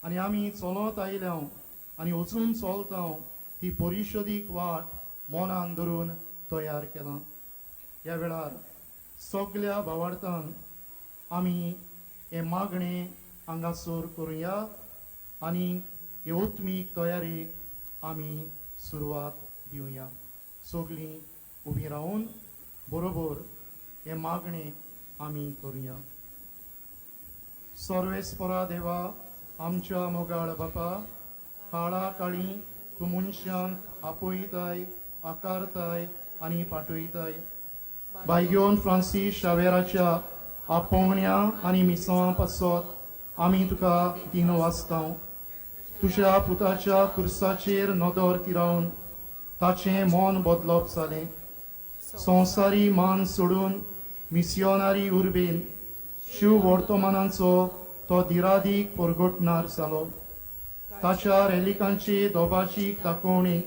आनी आमी चलत आयल्या आनी वचून चलता ती परिशदीक वाट मनान धरून तयार केला. ह्या वेळार सगल्या भावार्थान आमी हें मागणें हांगासर करुया आनी हे उत्मीक तयारेक आमी सुरवात दिवया. सगळीं उबीं रावन बरोबर हें मागणें आमी करुया. सर्वेस्परा देवा, आमच्या मोगाळ बापा, काळा काळी तूं मनशांक आपयताय, आकारताय आनी पाठयताय. बायगोन फ्रांसीस शावेराच्या आपोवण्या आनी मिसां पासत आमी तुका दिन वाचता. तुज्या पुताच्या कुर्साचेर नदर तिरावन ताचें मन बदलप जालें. संवसारी मान सोडून मिसियोनारी उर्बेन शिव वर्तमानाचो तो दिरादीक परगटणार जालो. ताच्या रेलिकांचे दोबाची दाखोवणी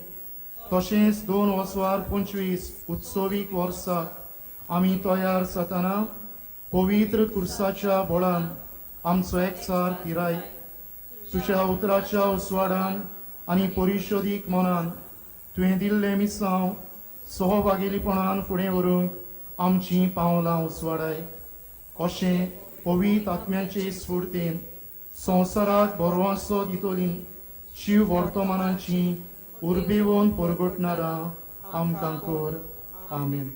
तशेंच 2025 उत्सवीक वर्साक आमी तयार जातना पवित्र कुर्साच्या बळान आमचो एकचार तिराय. तुज्या उतराच्या उजवाडान आनी परिशदीक मनान तुवें दिल्लें मिसांव सहभागीपणान फुडें व्हरूंक आमचीं पावलां उजवाडाय. अशें पवित्र आत्म्याचे स्फुर्तेन संवसाराक बरवासो दितली शिव वर्तमानाची उर्बेवन परगटणारां आमकां कर. आमेन.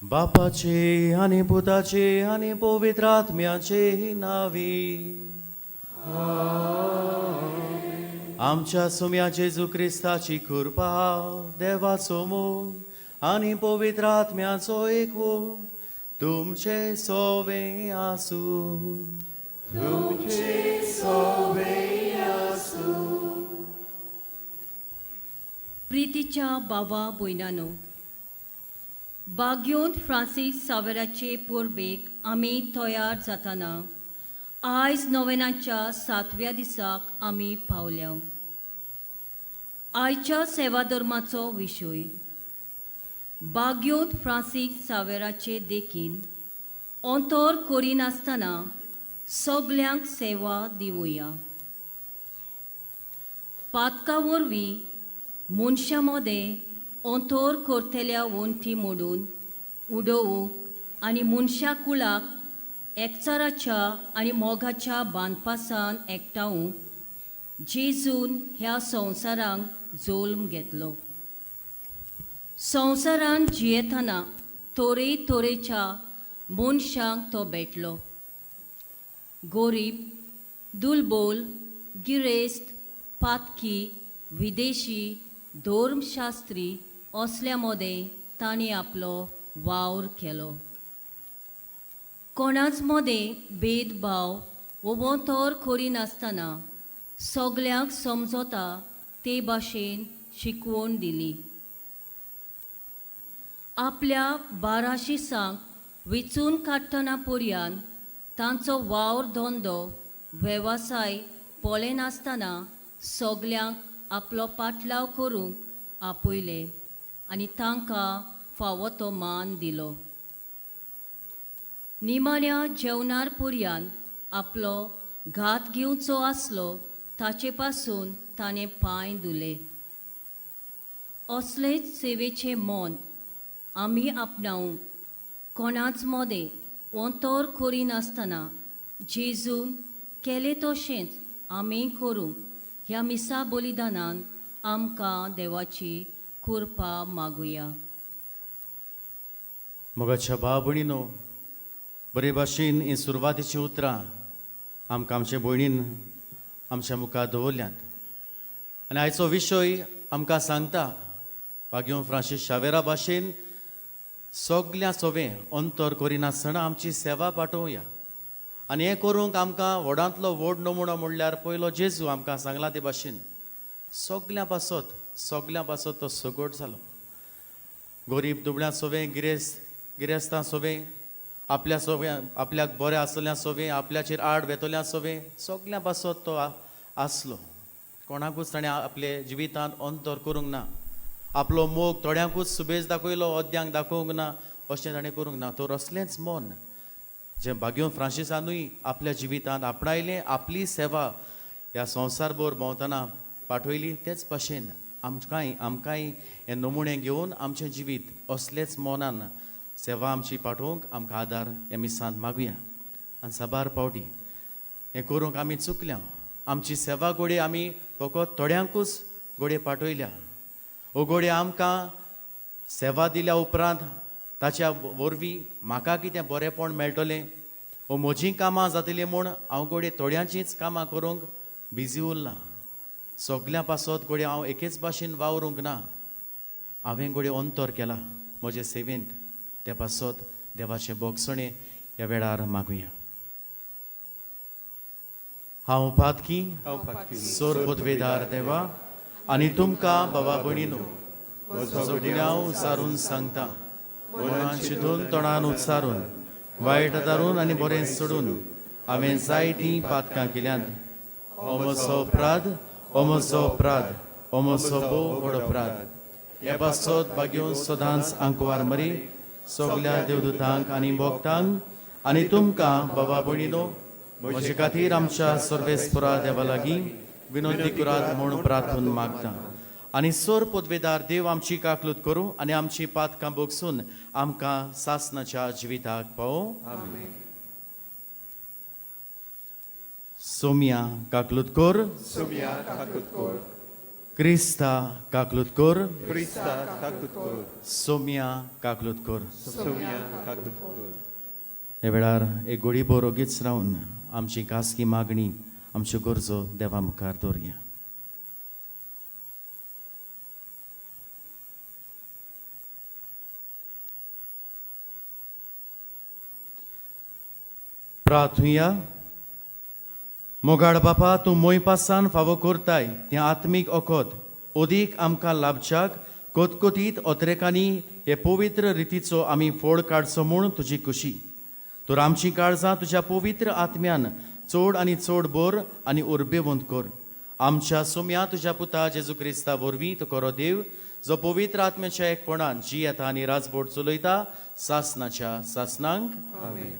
बापाचे आनी पुताचे आनी पवित्र आत्म्याचे नावी आमच्या सुम्या जेजू क्रिस्ताची कृपा, देवाचो मोग आनी पवित्र आत्म्याचो एकवट तुमचे सोवे आसूं. तुमचे सोवे आसूं. प्रितीच्या बाबा भयणानो, बाग्योन फ्रांसीस सावेराचे परबेक आमी तयार जातना आयज नोवेनाच्या 7व्या दिसाक आमी पावल्या. आयच्या सेवाधर्माचो विशय बाग्योन फ्रांसीस सावेराचे देखीन अंतर करिनासतना सगल्यांक सेवा दिवया. पातका वरवीं मनशां मदें अंतर करतल्या वण्टी मोडून उडोवंक आनी मनशा कुळाक एकचाराच्या आनी मोगाच्या बांदपासान एकठावूंक जेजून ह्या संवसारांक जल्म घेतलो. संवसारान जियेतना तरे तरेच्या मनशांक तो भेटलो. गरीब, दुलबोल, गिरेस्त, पातकी, विदेशी, धर्मशास्त्री असल्या मदें तांणी आपलो वावर केलो. कोणाच मदें भेदभाव वो वंतर करिनासतना सगल्यांक समजता ते भाशेन शिकवण दिली. आपल्या 12 शिसांक विचून काडटना पर्यान तांचो वावर धंदो वेवसाय पळयनासतना सगल्यांक आपलो पाटलाव करूंक आपयले आनी तांकां फावो तो मान दिलो. निमाण्या जेवणार पर्यान आपलो घात घेवचो आसलो ताचे पासून ताणें पांय धुले. असलेच सेवेचें मन आमी आपणावंक कोणाच मदें वंतर करिनासतना जेजून केलें तशेंच आमी करूंक ह्या मिसा बलिदानान आमकां देवाची कृपा मागुया. मोगाच्या भाव भयणीनो, बरे भाशेन हीं सुरवातीचीं उतरां आमकां आमचे भयणीन आमच्या मुखार दवरल्यांत. आनी आयचो विशय आमकां सांगता बाग्यो फ्रांसीस शावेरा भाशेन सगल्या सोवें अंतर करिनासतना आमची सेवा पाठोवया. आनी हें करूंक आमकां व्हडांतलो व्हड नमुनो म्हणल्यार पयलो जेजू आमकां सांगला ते भाशेन सगल्यां पासत सगल्यां पासत तो सगट जालो. गरीब दुबळ्यां सोवें, गिरेस्तां सोवें, आपल्या सोवें, आपल्याक बरें आसल्या सोवें, आपल्याचेर आड वेतल्या सोवें, सगल्यां पासत तो आसलो. कोणाकूच ताणें आपले जिवितांत अंतर करूंक ना. आपलो मोग थोड्यांकूच सुबेज दाखयलो, अद्यांक दाखोवंक ना, अशें ताणें करूंक ना. तर असलेंच मन जें बाग्यो फ्रांसिसानूय आपल्या जिवितांत आपणायलें, आपली सेवा ह्या संवसारभर भोंवतना पाठयली, तेच भाशेन आमकांय हे नमुणे घेवन आमचें जिवीत असलेच मनान सेवा आमची पाठोवंक आमकां आदार ह्या मिसांत मागुया. आनी साबार पावटी हें करूंक आमी चुकल्या. आमची सेवा घोडये आमी फकत थोड्यांकूच घोडये पाठयल्या. ओ घोडये आमकां सेवा दिल्या उपरांत ताच्या वरवीं म्हाका कितें बरेंपण मेळटलें ओ म्हजीं कामां जातलीं म्हूण हांव घोडये थोड्यांचींच कामां करूंक बिजी उरलां. सगल्यां पासत घोडये हांव एकेच भाशेन वावरूंक ना. हांवें घोडये अंतर केला म्हजे सेवेंत. त्या पासत देवाचें बोगसणें ह्या वेळार मागुया. हांव पातकी सोर पदवेदार देवा आनी तुमकां बाबा भयणीनो म्हजो गुन्यांव उचारून सांगता. मनान चिंतून तोंडान उच्चारून वायट दारून आनी बरें सोडून हांवें जायतीं पातकां केल्यांत. हो म्हजो अपराध, हो म्हजो अपराध, हो म्हजो भोव व्हड अपराध. हे पासत बागेवन सदांच आंकवार मरी सगल्या देवदूतांक आनी भक्तांक आनी तुमकां बाबा भयणीनो म्हजे खातीर आमच्या सर्वेस्परा देवा लागीं विनंती करात म्हूण प्रार्थून मागता. आनी सोर पदवेदार देव आमची काकलूत करूं आनी आमची पातकां भोगसून आमकां सासनाच्या जिविताक पावोवं. सोम्या काकलूत कर, सोम्या काकूत कर, क्रिस्ता काकलूत कर, क्रिस्ता काकूत कर, सोम्या काकलूत कर. सोम्या काकूत कर. ह्या वेळार एक गोडीभर ओगीच रावन आमची खासगी मागणी, आमच्यो गरजो देवा मुखार दवरया. प्रार्थुया. मोगाळ बापा, तूं मोयपासान फावो करताय तें आत्मीक ओखद अदीक आमकां लाभच्याक कोतकोतीत ओतरेकांनी हे पवित्र रितीचो आमी फोड काडचो म्हूण तुजी खुशी. तर आमचीं काळजां तुज्या पवित्र आत्म्यान चड आनी चड बोर आनी उर्बेवंत कर. आमच्या सोम्या तुज्या पुता जेजू क्रिस्ता वरवीं तो करो देव, जो पवित्र आत्म्याच्या एकपणान जी येता आनी राजबोट चलयता सासनाच्या सासनांक. आमेन.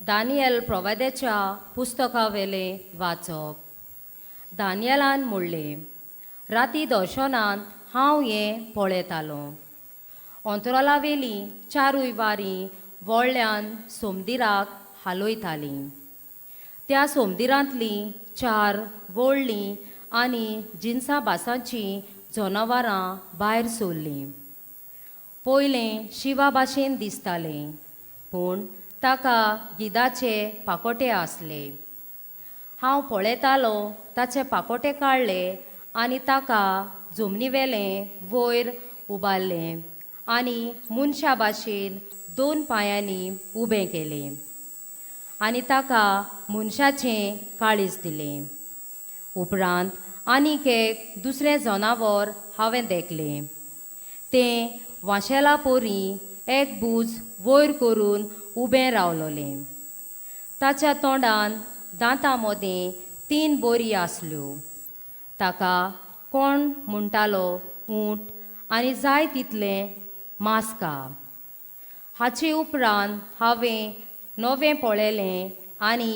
दानियल प्रवाद्याच्या पुस्तकावेलें वाचप. दानियलान म्हणलें, राती दर्शनांत हांव हें पळयतालों. अंतराळावेलीं चारूय वारीं व्हडल्यान सोमदिराक हालयतालीं. त्या सोमदिरांतलीं चार व्हडलीं आनी जिनसां भासांचीं जनावरां भायर सरलीं. पयलें शिवा भाशेन दिसतालें, पूण ताका गिदाचे पाकोटे आसले. हांव पळयतालो, ताचे पाकोटे काडले आनी ताका जमनीवेलें वयर उबारलें आनी मनशा भाशेन दोन पांयांनी उबें केलें आनी ताका मनशाचें काळीज दिलें. उपरांत आनीक एक दुसरें जनावर हांवें देखलें. तें वाशेला पोरी एक बूज वयर करून उबें रावलोलें. ताच्या तोंडान दांतां मदें 3 बोरी आसल्यो. ताका कोण म्हणटालो ऊंट आनी जाय तितलें मास्का. हाचे उपरांत हांवें नवें पळयलें आनी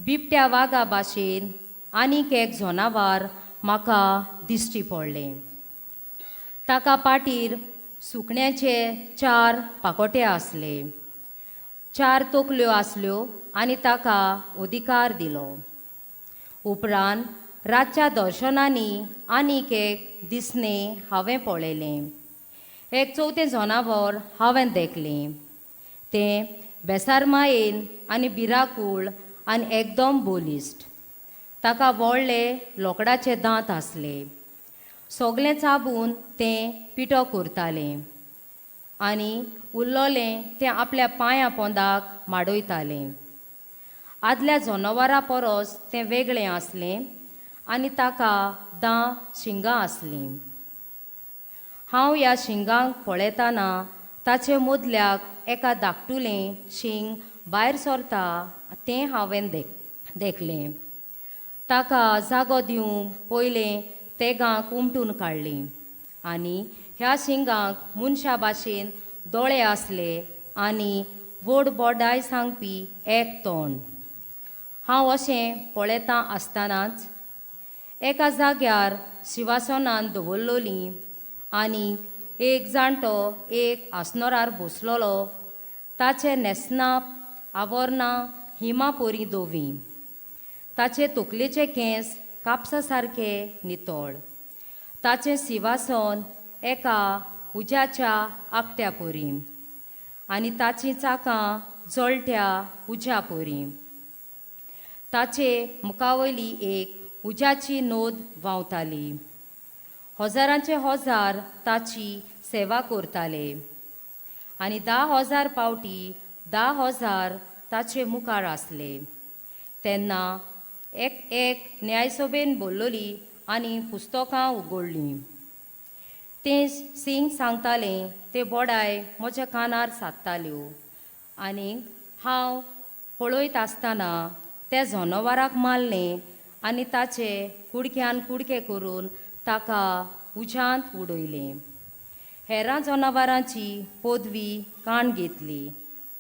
बिबट्या वागा भाशेन आनीक एक जनावर म्हाका दिश्टी पडलें. ताका पाटीर सुकण्याचे 4 पाकोटे आसले, 4 तकल्यो आसल्यो आनी ताका अधिकार दिलो. उपरांत रातच्या दर्शनांनी आनीक एक दिसणें हांवें पळयलें. एक चवथें जनावर हांवें देखलें. तें बेसारमायेन आनी बिराकूळ आनी एकदम बोलिश्ट. ताका व्हडले लोकडाचे दांत आसले. सगलें चाबून तें पिठो करतालें आनी उरलोलें तें आपल्या पांयां पोंदाक माडयतालें. आदल्या जनावरां परस तें वेगळें आसलें आनी ताका 10 शिंगां आसलीं. हांव ह्या शिंगांक पळयतना ताचे मदल्याक एका धाकटुलें शिंग भायर सरता तें हांवें देखलें. ताका जागो दिवंक पयलें तेगांक उमटून काडलीं आनी ह्या शिंगांक मनशा भाशेन दोळे आसले आनी व्हड बोडाय सांगपी एक तोंड. हांव अशें पळयता आसतनाच एका जाग्यार शिवासनान दवरलोली आनी एक जाणटो एक आसनोरार बसलोलो. ताचे न्हेसणां आवरणां हिमा पोरी धवीं. ताचे तकलेचे केंस कापसा सारके नितळ. ताचें शिवासन एका उज्याच्या आकट्या पोरी आनी ताचीं चाकां जळट्या उज्या पोरी. ताचे मुखावयली एक उज्याची नोद व्हांवताली. हजारांचे हजार ताची सेवा करताले आनी 10,000 पावटी 10,000 ताचे मुखार आसले. तेन्ना एक एक न्यायसभेन बोल्लोली आनी पुस्तकां उगडलीं. तें सिंग सांगतालें ते बोडाय म्हज्या कानार सादताल्यो आनी हांव पळयत आसतना त्या जनावराक मारलें आनी ताचे कुडक्यान कुडके करून ताका उज्यांत उडयलें. हेरां जनावरांची पदवी काण घेतली,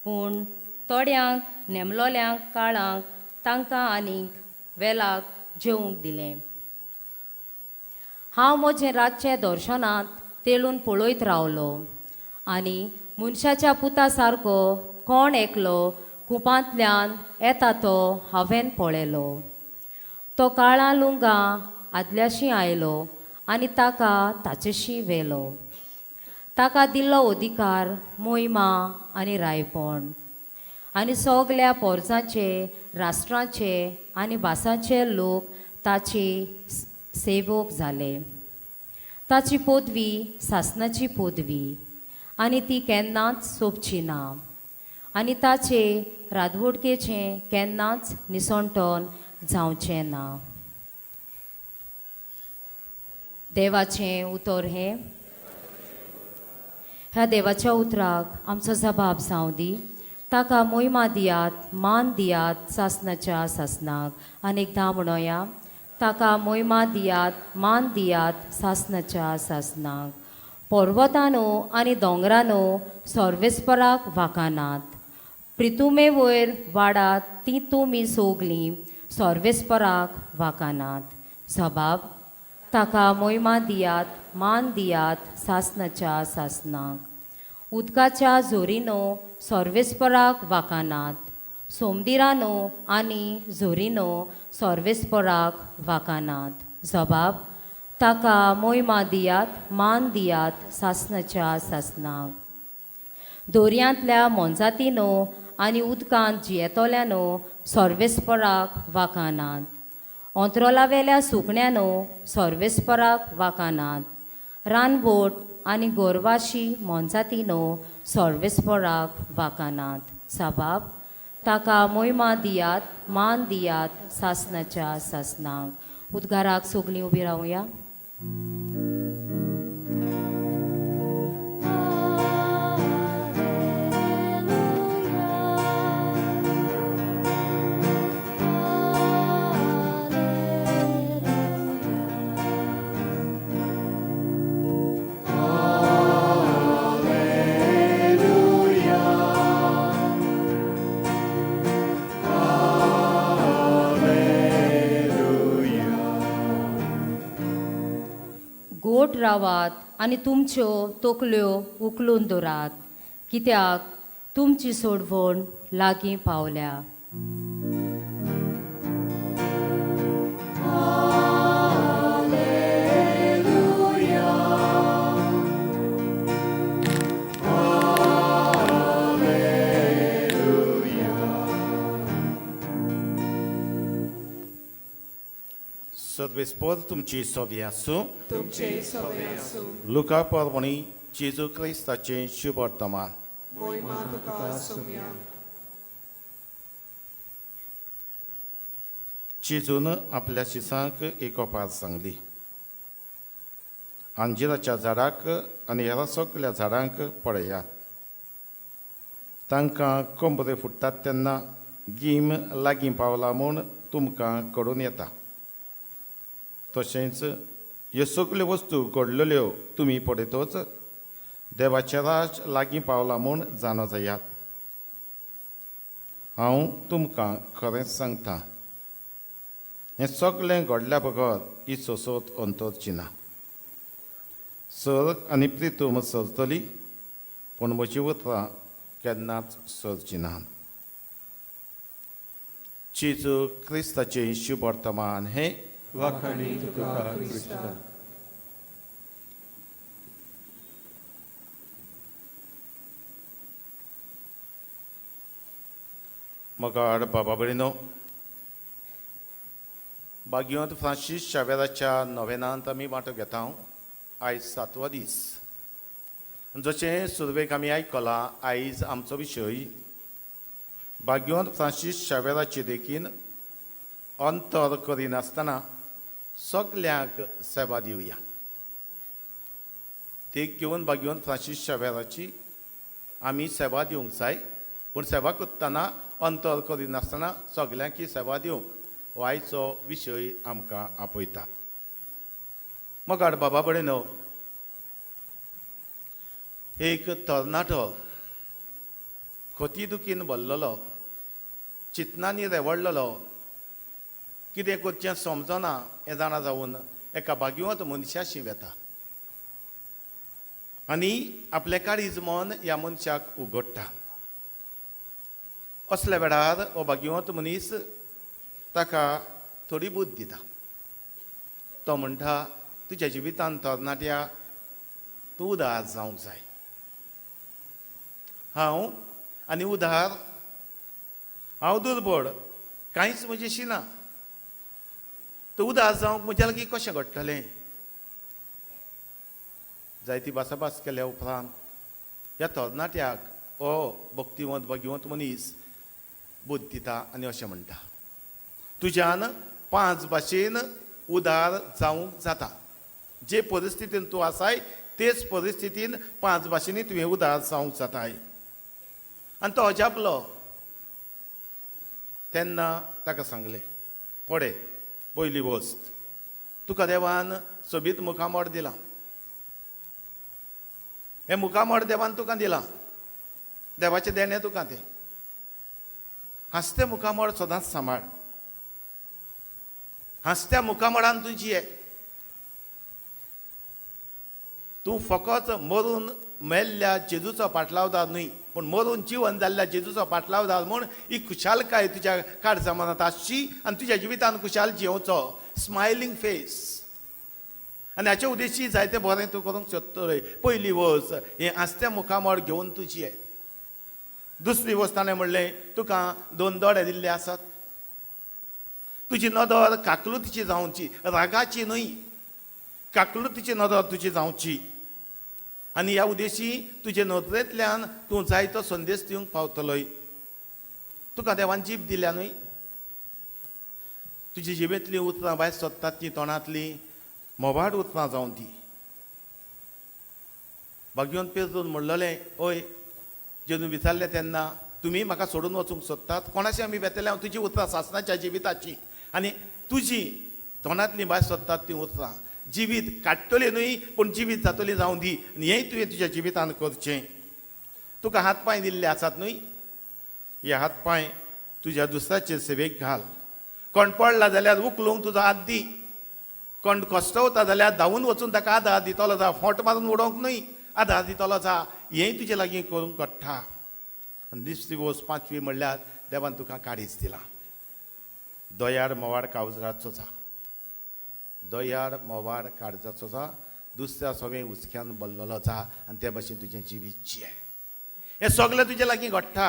पूण थोड्यांक नेमलोल्यांक काळांक तांकां आनीक वेलाक जेवंक दिलें. हांव म्हजें रातचें दर्शनांत तेळून पळयत रावलो आनी मनशाच्या पुता सारको कोण एकलो कुपांतल्यान येता तो हांवें पळयलो. तो काळा लुंगां आदल्याशी आयलो आनी ताका ताचेशी व्हेलो. ताका दिल्लो अधिकार, मोहिमा आनी रायपण आनी सगल्या पोरजांचे, राष्ट्रांचे आनी भासांचे लोक ताचे सेवक जाले. ताची पदवी सासनाची पदवी आनी ती केन्नाच सोंपची ना आनी ताचे राजवटकेचें केन्नाच निसणटन जावचें ना. देवाचें उतर हें. ह्या देवाच्या उतराक आमचो जबाब जावं दी. ताका मोहिमा दियात, मान दियात सासनाच्या सासनाक. आनी एकदां म्हणोया, ताका मोहिमा दियात, मान दियात सासनाच्या सासनाक. पर्वतानो आनी दोंगरानो सर्वेस्पराक वाकानात. प्रितुमे वयर वाडात ती तुमी सोगलीं सर्वेस्पराक वाकानात. जबाब, ताका मोहिमा दियात, मान दियात सासनाच्या सासनाक. उदकाच्या झोरीनो सर्वेस्पराक वाकानात. सोमदिरानो आनी झोरीनो सर्वेस्पराक वाकानात. जबाब, ताका मोहिमा दियात, मान दियात सासनाच्या सासनाक. दोरयांतल्या मोनजातीनो आनी उदकांत जियेतल्यानो सर्वेस्पराक वाकानात. ओंत्रोलावेल्या सुकण्यानो सर्वेस्पराक वाकानात, रानबोट आनी गोरवाशी मोनजातीनो सर्वेस्पराक वाकानात. साबाब ताका मोयमा दियात, मान दियात सासनाच्या सासनाक. उद्गाराक सगलीं उबी रावया. गोट रावात आनी तुमच्यो तकल्यो उखलून दवरात, कित्याक तुमची सोडवण लागीं पावल्या. सर्वेस्पर तुमची सोबी आसूं. तुमचे सवे आसूं. लुका परवणी जेजू क्रिस्ताचें शुभ वर्तमान. मोहिमा तुका सोम्या. जेजून आपल्या शिसांक एक ओपार सांगली, अंजिराच्या झाडाक आनी हेर सगल्या झाडांक पळयात, तांकां कोंबरे फुट्टात तेन्ना गीम लागीं पावला म्हूण तुमकां कळून येता. तशेंच ह्यो सगल्यो वस्तू घडलेल्यो तुमी पळयतच देवाचें राज लागीं पावलां म्हूण जाणा जायात. हांव तुमकां खरेंच सांगता, हें सगळें घडल्या बगर ही सोसोत अंतरची ना. सर्ग आनी प्रितूम सरतली, पूण म्हजी उतरां केन्नाच सरची ना. जेजू क्रिस्ताचें शुभ वर्तमान हें. वाखाणी तुका क्रिस्ता. मगाड बाबा भयणीनो, बागियोंत फ्रांसीस शावेराच्या नोवेनांत आमी वांटो घेता. आयज सातवो दीस. जशें सुरवेक आमी आयकलां, आयज आमचो विशय बागियोंत फ्रांसीस शावेराचे देखीन अंतर करिनासतना सगल्यांक सेवा दिवया. देख घेवन बागियोंत फ्रांसीस शावेराची आमी सेवा दिवंक जाय, पूण सेवा करतना अंतर करिनासतना सगल्यांक ही सेवा दिवंक हो आयचो विशय आमकां आपयता. मगाड बाबा भयणीनो, एक तरणाटो खती दुखीन भरलेलो, चिंतनांनी रेवडलेलो, कितें करचें समजना हें जाणा जावन एका भाग्यवंत मनशाशी वेता आनी आपलें काळीज मन ह्या मनशाक उगडटा. असल्या वेळार हो भाग्यवंत मनीस ताका थोडी बुद्द दिता. तो म्हणटा, तुज्या जिवितांत तरणाट्या तूं उदार जावंक जाय. हांव आनी उदार, हांव दुर्बळ, कांयच म्हजेशी ना, तूं उदार जावंक म्हज्या लागीं कशें घडटलें? जायती भासाभास केल्या उपरांत ह्या तरणाट्याक हो भक्तिवंत भाग्यवंत मनीस बुद्द दिता आनी अशें म्हणटा, तुज्यान 5 भाशेन उदार जावंक जाता. जे परिस्थितीन तूं आसाय तेच परिस्थितीन 5 भाशेनी तुवें उदार जावंक जाताय. आनी तो अजापलो. तेन्ना ताका सांगलें, पळय, पयली वस्त तुका देवान सोबीत मुखामळ दिलां, हें मुखामळ देवान तुका दिलां, देवाचें देणें तुका तें. हांसतें मुखामळ सदांच सांबाळ, हांसत्या मुखामळान तूं जिये. तूं फकत मरून मेल्ल्या जेजूचो पाटलावदार न्हय, पूण मरून जिवन जाल्ल्या जेजूचो पाटलावदार म्हूण ही खुशालकाय तुज्या काळजा मनांत आसची आनी तुज्या जिवितान खुशाल जियोवचो, स्मायलींग फेस. आनी हाचे उद्देशी जायते बरें तूं करूंक सोदतले. पयली वस्त हें हांसतें मुखामळ घेवन तूं जिये. दुसरी वस्त ताणें म्हणलें, तुका 2 दोळे दिल्ले आसात, तुजी नदर काकलुतीची जावची, रागाची न्हय, काकलुतीची नदर तुजी जावची. आनी ह्या उद्देशी तुजे नदरेंतल्यान तूं जायतो संदेश दिवंक पावतलोय. तुका देवान जीब दिल्या न्हय, तुजी जिबेंतलीं उतरां भायर सोदतात तीं तोंडांतलीं मोबाड उतरां जावन ती. भाग्यवंत पेजून म्हणलेलें, ओय जेन्ना विचारलें तेन्ना तुमी म्हाका सोडून वचूंक सोदतात, कोणाशी आमी वेतले? हांव तुजी उतरां सासणाच्या जिविताची आनी तुजी तोंडांतलीं भायर सोदतात तीं उतरां जिवीत काडटली न्हय पूण जिवीत जातली जावं दी. आनी हेंय तुवें तुज्या जिवितान करचें. तुका हात पांय दिल्ले आसात न्हय, हे हात पांय तुज्या दुसऱ्याचे सेवेक घाल. कोण पडला जाल्यार उखलूंक तुजो हात दी, कोण कश्टवता जाल्यार धांवून वचून ताका आदार दितलो जा, फोट मारून उडोवंक न्हय, आदार दितलो जा. हेंय तुजे लागीं करूंक घडटा. आनी दुसरी वस्त पांचवी म्हणल्यार देवान तुका काडीच दिलां, दयाळ मोवाड काळजाचो जा, दयाळ मोवाड काळजाचो जा, दुसऱ्या सगळें हुसक्यान भरलेलो जा आनी ते भाशेन तुजें जिवीत जिये. हें सगळें तुजे लागीं घडटा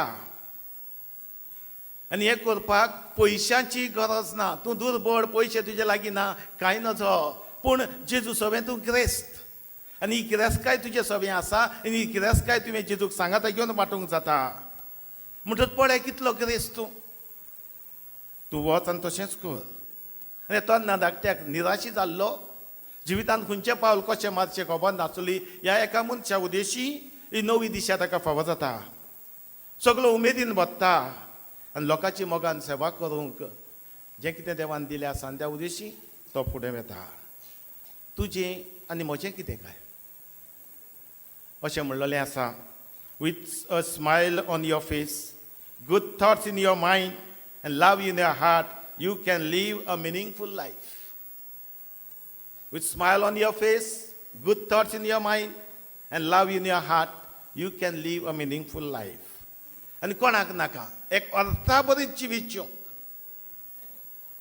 आनी हें करपाक पयशांची गरज ना. तूं दुर्बळ, पयशे तुजे लागीं ना, कांय नजो, पूण जेजू सवें तूं गिरेस्त आनी ही गिरेस्तकाय तुजे सवें आसा आनी ही गिरेस्तकाय तुवें जेजूक सांगाता घेवन वांटूंक जाता. म्हणटच पळय कितलो गिरेस्त तूं, तूं वच आनी तशेंच कर. आनी तरणा धाकट्याक निराशी जाल्लो, जिवितांत खंयचें पावल कशें मारचें खबर नासली, ह्या एका मनशा उदेशी ही नवी दिशा ताका फावो जाता. सगलो उमेदीन वता आनी लोकांची मोगान सेवा करूंक जें कितें देवान दिलें आसा आनी त्या उदेशी तो फुडें वता. तुजें आनी म्हजें कितें काय अशें म्हणलेलें आसा, with a smile on your face, good thoughts in your mind and love in your heart, you can live a meaningful life. With smile on your face, good thoughts in your mind and love in your heart, you can live a meaningful life. आनी कोणाक नाका एक अर्था बरी जिवीत जिवंक.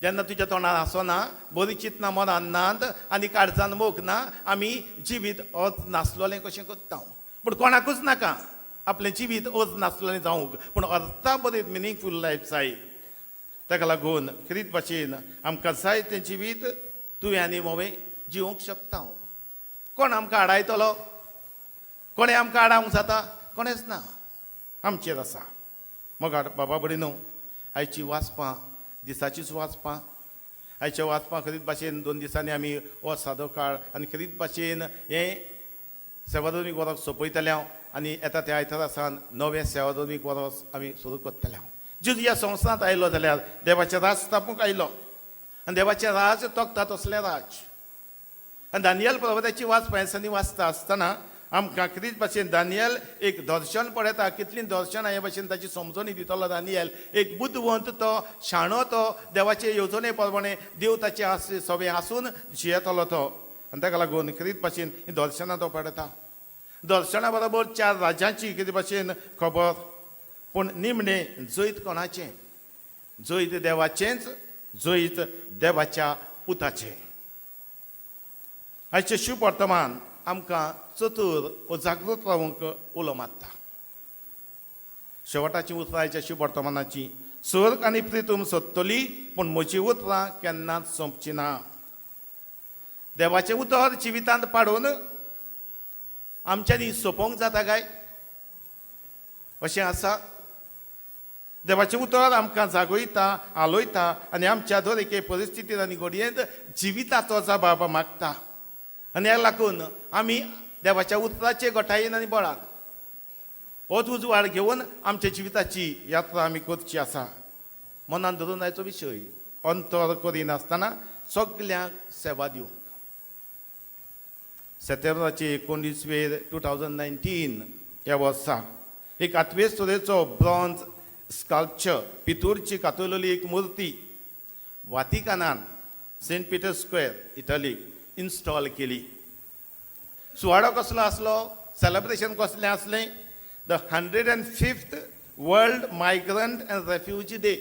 जेन्ना तुज्या तोंडार हांसो ना, बरी चिंतना मनान नात आनी काळजान मोग ना, आमी जिवीत अर्थ नासलोलें कशें करता. पूण कोणाकूच नाका आपलें जिवीत अर्थ नासलोलें जावंक, पूण अर्था बरी मिनींगफूल लायफ जाय. ताका लागून खेरीत भाशेन आमकां जाय तें जिवीत तुवें आनी मोवें जिवंक शकता. कोण आमकां आडायतलो? कोणें आमकां आडावंक जाता? कोणेंच ना, आमचेर आसा. मोगाळ बाबा भयणीनो, आयची वाचपां दिसाचीच वाचपां, आयच्या वाचपां खेरीत भाशेन 2 दिसांनी आमी हो सादो काळ आनी खेरीत भाशेन हें सेवाधर्मीक वरस सोंपयतले हांव आनी येता त्या आयतारा सावन नवें सेवाधर्मीक वरस आमी सुरू करतले हांव. जेजू ह्या संवसारांत आयलो जाल्यार देवाचें राज स्थापूंक आयलो आनी देवाचें राज तोखता तसलें राज. आनी दानियल पर्वताची वाचपां दिसांनी वाचता आसतना आमकां खेरीत भाशेन दानियल एक दर्शन पळयता. कितलीं दर्शनां हे भाशेन ताची समजणी दितलो दानियल. एक बुदवंत तो, शाणो तो, देवाचे येवजणे प्रमाणे देव ताचे सवें आसून जियेतलो तो. आनी ताका लागून खेरीत भाशेन हीं दर्शनां तो पळयता. दर्शना बरोबर 4 राज्यांची खेरीत भाशेन खबर, पूण निमणें जैत कोणाचें? जैत देवाचेंच, जैत देवाच्या पुताचें. आयचें शुभ वर्तमान आमकां चतूर वो जागृत रावंक उलो मारता. शेवटाची उतरां आयच्या शुभ वर्तमानाची, स्वर्ग आनी प्रितूम सोदतली पूण म्हजी उतरां केन्नाच सोंपची ना. देवाचें उतर जिवितांत पाडून आमच्यांनी सोंपोवंक जाता काय अशें आसा? देवाचें उतर आमकां जागयता, आलोयता आनी आमच्या दर एके परिस्थितींत आनी घडयेंत जिविताचो जबाब मागता. आनी ह्या लागून आमी देवाच्या उतराचे घटायेन आनी बळान होच उजवाड घेवन आमच्या जिविताची यात्रा आमी करची आसा. मनान धरून आयचो विशय अंतर करिनासतना सगल्यांक सेवा दिवंक. सप्टेंबराचे 19 वेर 2019 ह्या वर्सा एक आठवे सुरेचो ब्रॉन्ज स्कल्पचर, पितूरची कातरलेली एक मूर्ती वातिकानान Saint Peter Square Italy install केली. सुवाळो कसलो आसलो, सेलेब्रेशन कसलें आसलें? The 105th world migrant and refugee day,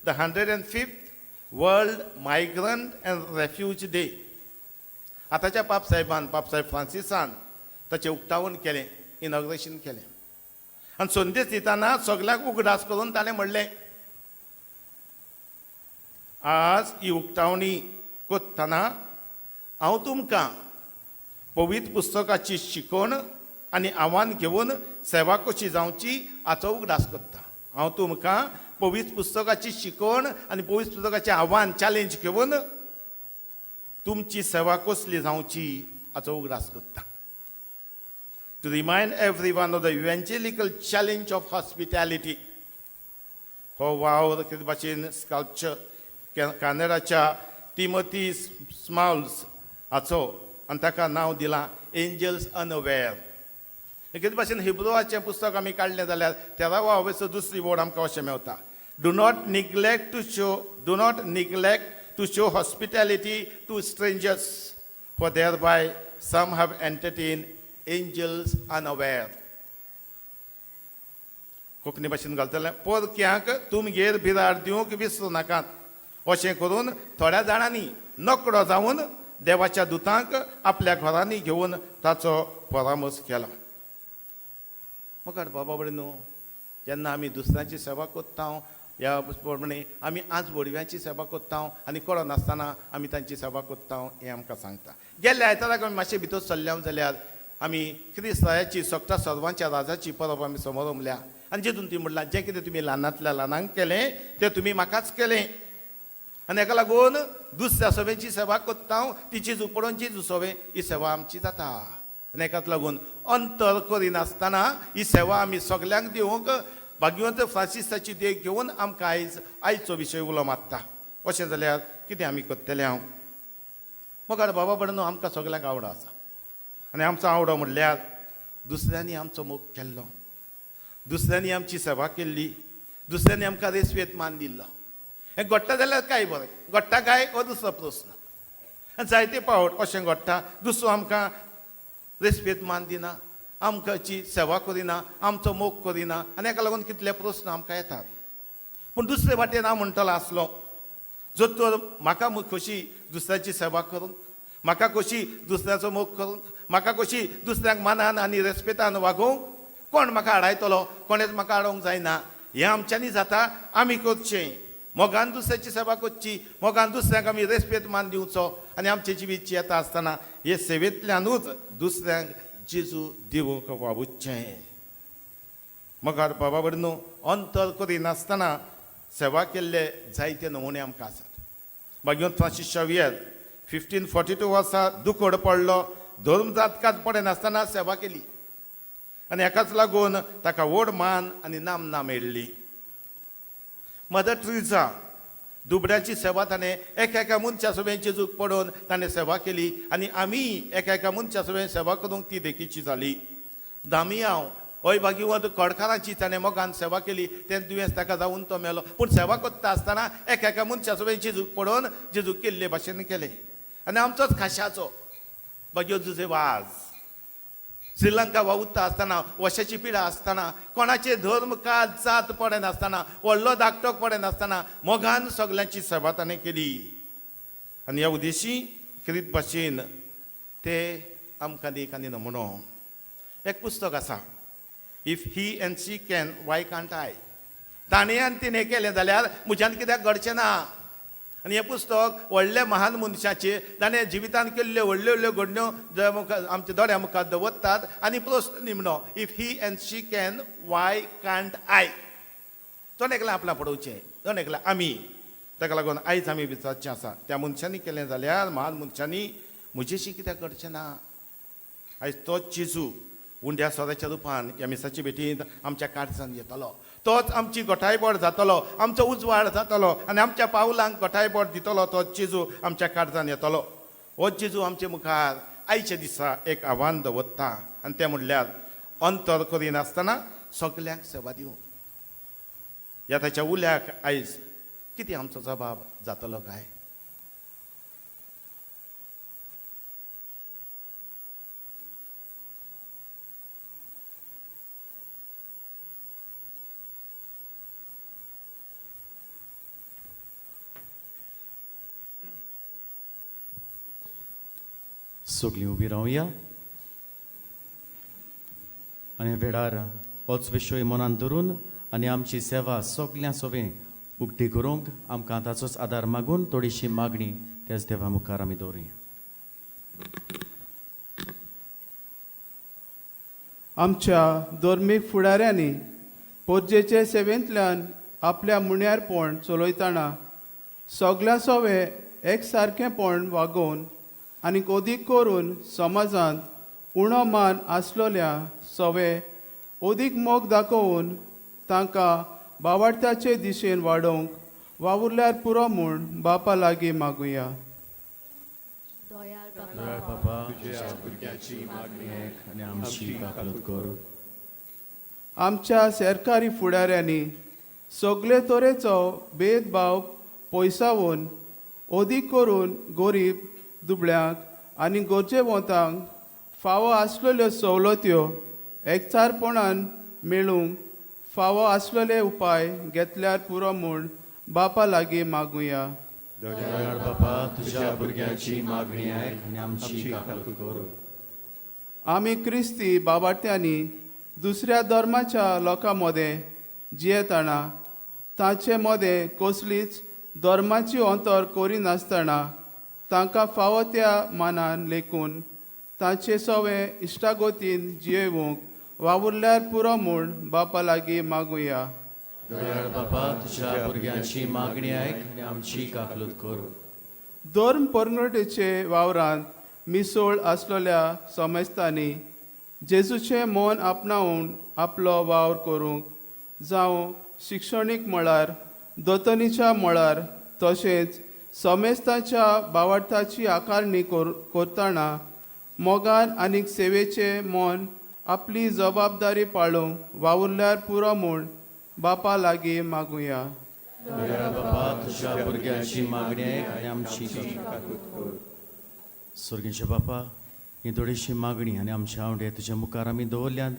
the 105th world migrant and refugee day. आतांच्या पापसाहेबान, पापसाहेब फ्रांसिसान ताचें उक्तावण केलें, इनॉग्रेशन केलें आनी संदेश दितना सगल्यांक उगडास करून ताणें म्हणलें, आज ही उक्तावणी कोत्तना हांव तुमकां पवित्र पुस्तकाची शिकवण आनी आव्हान घेवन सेवा कशी जावची हाचो उगडास करता. हांव तुमकां पवित्र पुस्तकाची शिकवण आनी पवित्र पुस्तकाचें आव्हान चॅलेंज घेवन तुमची सेवा कसली जावची हाचो उगडास करता. To remind everyone of the evangelical challenge of hospitality. हो वावर कितें भाशेन स्कल्पचर कानडाच्या तिमती स्माउल्स हाचो आनी ताका नांव दिलां एंजल्स अनअवेर. कितें भाशेन हिब्रुवाचें पुस्तक आमी काडलें जाल्यार तेरावा अवेसो दुसरी वर्ड आमकां अशें मेवता, do not neglect to show, do not neglect to show hospitality to strangers, for thereby some have entertain angels unaware. Konkani भाशेन घालतलें, परक्यांक तुमगेर बिराड दिवंक विसरूं नाकात, अशें करून थोड्या जाणांनी नकडो जावन देवाच्या दुतांक आपल्या घरांनी घेवन ताचो परामर्श केलो. मुखार बाबा न्हू, जेन्ना आमी दुसऱ्यांची सेवा करता ह्या प्रमाणे आमी आज वडव्यांची सेवा करता आनी कळनासतना आमी तांची सेवा करता हें आमकां सांगता. गेल्ल्या आयताराक आमी मातशें भितर सरल्या जाल्यार आमी क्रिस्ताची सगळ्या सर्वांच्या राजाची परब आमी समरमल्या आनी जितून ती म्हणलां जें कितें तुमी ल्हानांतल्या ल्हानांक केलें तें तुमी म्हाकाच केलें. आनी हेका लागून दुसऱ्या सभेची सेवा करता ती जेजू पडोवन जेजू सवे ही सेवा आमची जाता. आनी हेकाच लागून अंतर करिनासतना ही सेवा आमी सगल्यांक दिवंक भाग्यवंत फ्रांसिसाची देख घेवन आमकां आयज आयचो विशय उलो मारता. अशें जाल्यार कितें आमी करतले? हांव मुखार बाबा बडनो आमकां सगल्यांक आवडो आसा आनी आमचो आवडो म्हणल्यार दुसऱ्यांनी आमचो मोग केल्लो, दुसऱ्यांनी आमची सेवा केल्ली, दुसऱ्यांनी आमकां रेस्पेद मान दिल्लो. हें घडटा जाल्यार काय बरें, घडटा काय हो दुसरो प्रस्न. आनी जायते पावट अशें घडटा, दुसरो आमकां रेस्पेद मान दिना, आमकांची सेवा करिना, आमचो मोग करिना आनी हेका लागून कितले प्रस्न आमकां येतात. पूण दुसरे वाटेन हांव म्हणटलो आसलो, जर तर म्हाका खोशी दुसऱ्याची सेवा करूंक, म्हाका खोशी दुसऱ्याचो मोग करूंक, म्हाका खोशी दुसऱ्यांक मानान आनी रेस्पेतान वागोवंक, कोण म्हाका आडायतलो? कोणेच म्हाका आडोवंक जायना. हें आमच्यांनी जाता, आमी करचें. मोगान दुसऱ्याची सेवा करची, मोगान दुसऱ्यांक आमी रेस्पेद मान दिवचो आनी आमचें जिवीत येता आसतना हे सेवेंतल्यानूच दुसऱ्यांक जेजू दिवंक वावुरचें. मगार बाबा न्हू अंतर करिनासतना सेवा केल्ले जायते नमुने आमकां आसात. भाग्यवंत फ्रांसीस शावियर 1542 वर्सा दुखोड पडलो, धर्म जातकात पडनासतना सेवा केली आनी हेकाच लागून ताका व्हड मान आनी नामना मेळ्ळी. मदर ट्रिजा दुबड्याची सेवा ताणें एका एका मनशा सवें जेजूक पडोवन ताणें सेवा केली आनी आमी एका एका मनशा सवें सेवा करूंक ती देखीची जाली. दामियांव होय भाग्यवंत कडकारांची ताणें मोगान सेवा केली, तें दुयेंस ताका जावन तो मेलो, पूण सेवा करता आसतना एका एका मनशा सवें जेजूक पडोवन जेजूक केल्ले भाशेन केलें. आनी आमचोच खाश्याचो भाग्यो जुजे वाज श्रीलंका वावुरता आसतना, वशाची पिडा आसतना, कोणाचे धर्म कात जात पडनासतना, व्हडलो धाकटो पडनासतना मोगान सगल्यांची सेवा ताणें केली. आनी ह्या उद्देशी क्रीत भाशेन ते आमकां देख आनी नमुनो. एक पुस्तक आसा, if he and she can why can't I. ताणें आनी तिणें केलें जाल्यार म्हज्यान कित्याक घडचें ना. आनी हें पुस्तक व्हडल्या महान मनशाचें ताणें जिवितान केल्ल्यो व्हडल्यो व्हडल्यो घडण्यो आमच्या दोळ्या मुखार दवरतात आनी प्रस्न निमणो, if he and she can why can't I. जण एकल्यान आपणाक पडोवचें, जण एकल्यान आमी. ताका लागून आयज आमी विचारचें आसा, त्या मनशांनी केलें जाल्यार महान मनशांनी म्हजेशी कित्याक घडचें ना. आयज तोच जेजू उंड्या सोऱ्याच्या रुपान ह्या मिसाचे भेटींत आमच्या काळजान येतलो, तोच आमची गोठायबोट जातलो, आमचो उजवाड जातलो आनी आमच्या पावलांक गोठायबोट दितलो. तोच जेजू आमच्या काळजान येतलो. हो जेजू आमचे मुखार आयच्या दिसा एक आव्हान दवरता आनी तें म्हणल्यार अंतर करिनासतना सगल्यांक सेवा दिवंक. ह्या ताच्या उल्याक आयज कितें आमचो जबाब जातलो काय? सगलीं उबी रावया आनी वेळार होच विशय मनान धरून आनी आमची सेवा सगल्यां सोबें उक्ती करूंक आमकां ताचोच आदार मागून थोडीशी मागणी त्याच देवा मुखार आमी दवरुया. आमच्या धर्मीक फुडाऱ्यांनी पोरजेचे सेवेंतल्यान आपल्या मुण्यारपण चलयतना सगल्या सोवे एकसारकेंपण वागोवन आनी अदीक करून समाजांत उणो मान आसलेल्या सोवे अदीक मोग दाखोवन तांकां बावडत्याचे दिशेन वाडोवंक वावुरल्यार पुरो म्हूण बापा लागीं मागुया. दयाळ बापा, तुझ्या भुरग्याची मागणी आयक आनी आमची काकलूत कर. आमच्या सरकारी फुडाऱ्यांनी सगळे तरेचो भेदभाव पयसावन अदीक करून गोरीब दुबळ्यांक आनी गरजेवंतांक फावो आसलेल्यो सवलत्यो एकचारपणान मेळूंक फावो आसलेले उपाय घेतल्यार पुरो म्हूण बापा लागीं मागुया. दयाळ बापा, तुझ्या भुरग्याची मागणी आयक आनी आमची काकलूत कर. आमी क्रिस्ती बाबाट्यांनी दुसऱ्या धर्माच्या लोकां मदें जियेतना तांचे मदें कसलीच धर्माची अंतर करिनासतना तांकां फावो त्या मानान लेखून तांचे सवे इश्टागतीन जियेवंक वावुरल्यार पुरो म्हूण बापा लागीं मागुया. दयाळ बापा, तुझ्या भुरग्यांची मागणी आयक आनी आमची काकलूत कर. धर्म परंगटेचे वावरांत मिसोळ आसलेल्या समेस्तांनी जेजूचें मन आपणावन आपलो वावर करूंक जावं शिक्षणीक मळार, दोतोनीच्या मळार तशेंच समेस्तांच्या बावडताची आकारणी करतना मोगान आनी सेवेचें मन आपली जबाबदारी पाळूंक वावुरल्यार पुरो म्हूण बापा लागीं मागुया. दयाळ बापा, तुझ्या भुरग्यांची मागणी आयक आनी आमची काकलूत कर. स्वर्गींचे बापा, ही थोडीशी मागणी आनी आमचे आवडे तुज्या मुखार आमी दवरल्यात.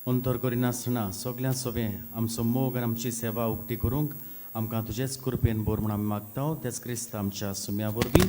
अंतर करिनासतना सगळ्यां सोबें आमचो मोग आनी आमची सेवा उक्ती करूंक आमकां तुजेच कृपेन बोर म्हूण आमी मागता, त्याच क्रिस्त आमच्या सुम्या वरवीं.